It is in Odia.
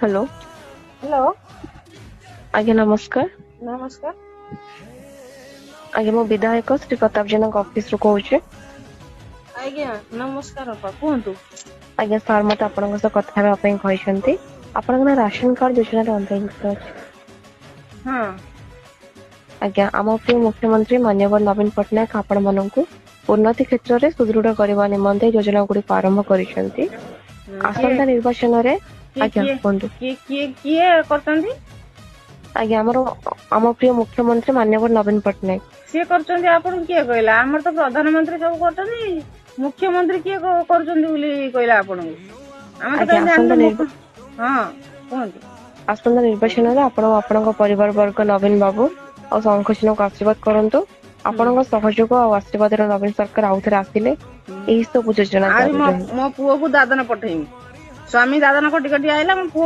ହ୍ୟାଲୋ। ହ୍ୟାଲୋ। ଆଜ୍ଞା ନମସ୍କାର। ନମସ୍କାର। ଆଜ୍ଞା, ମୁଁ ବିଧାୟକ ଶ୍ରୀ ପ୍ରତାପ ଜେନାଙ୍କ ଅଫିସ ରୁ କହୁଛି। ଆଜ୍ଞା ନମସ୍କାର ଅପା, କୁହନ୍ତୁ। ଆଜ୍ଞା, ସାର୍ ମତେ ଆପଣଙ୍କ ସହ କଥା ହେବା ପାଇଁ କହିଛନ୍ତି। ଆପଣଙ୍କ ନା ରାସନ କାର୍ଡ ଯୋଜନାରେ ଅନ୍ତର୍ଭୁକ୍ତ ଅଛି। ହଁ। ଆଜ୍ଞା, ଆମ ପ୍ରିୟ ମୁଖ୍ୟମନ୍ତ୍ରୀ ମାନ୍ୟବର ନବୀନ ପଟ୍ଟନାୟକ ଆପଣ ମାନଙ୍କୁ ଉନ୍ନତି କ୍ଷେତ୍ରରେ ସୁଦୃଢ କରିବା ନିମନ୍ତେ ଯୋଜନା ଗୁଡିକ ଆରମ୍ଭ କରିଛନ୍ତି। କିଏ ଆସନ୍ତା ନିର୍ବାଚନରେ କିଏ ଆଜ୍ଞା କିଏ କୁହନ୍ତୁ। କିଏ କିଏ କିଏ କରିଛନ୍ତି? ଆଜ୍ଞା, ଆମ ପ୍ରିୟ ମୁଖ୍ୟମନ୍ତ୍ରୀ ମାନ୍ୟବର ନବୀନ ପଟ୍ଟନାୟକ। ସିଏ କରୁଛନ୍ତି ଆପଣଙ୍କୁ କିଏ କହିଲା? ଆମର ତ ପ୍ରଧାନମନ୍ତ୍ରୀ ସବୁ କରୁଛନ୍ତି, ମୁଖ୍ୟମନ୍ତ୍ରୀ କିଏ କରୁଛନ୍ତି ବୋଲି କହିଲା ଆପଣଙ୍କୁ? ଆମେ ତ ଆଜ୍ଞା, କାହିଁ ଆସନ୍ତା ଜାଣିନୁ। ନିର୍ବା ହଁ, କୁହନ୍ତୁ। ଆସନ୍ତା ନିର୍ବାଚନରେ ଆପଣ ଓ ଆପଣଙ୍କ ପରିବାର ବର୍ଗ ନବୀନ ବାବୁ ଆଉ ଶଙ୍ଖ ଚିହ୍ନକୁ ଆଶୀର୍ବାଦ କରନ୍ତୁ। ହୁଁ। ଆପଣଙ୍କ ସହଯୋଗ ଆଉ ଆଶୀର୍ବାଦରେ ନବୀନ ସରକାର ଆଉଥରେ ଆସିଲେ ହୁଁ। ଏହି ସବୁ ଯୋଜନା ଆହୁରି ଜାରି ମୋ ରହିବ। ମୋ ପୁଅକୁ ଦାଦନ ପଠେଇବି। ସ୍ଵାମୀ ଦାଦନ ଖଟି ଖଟି ଆଇଲା, ମୋ ପୁଅ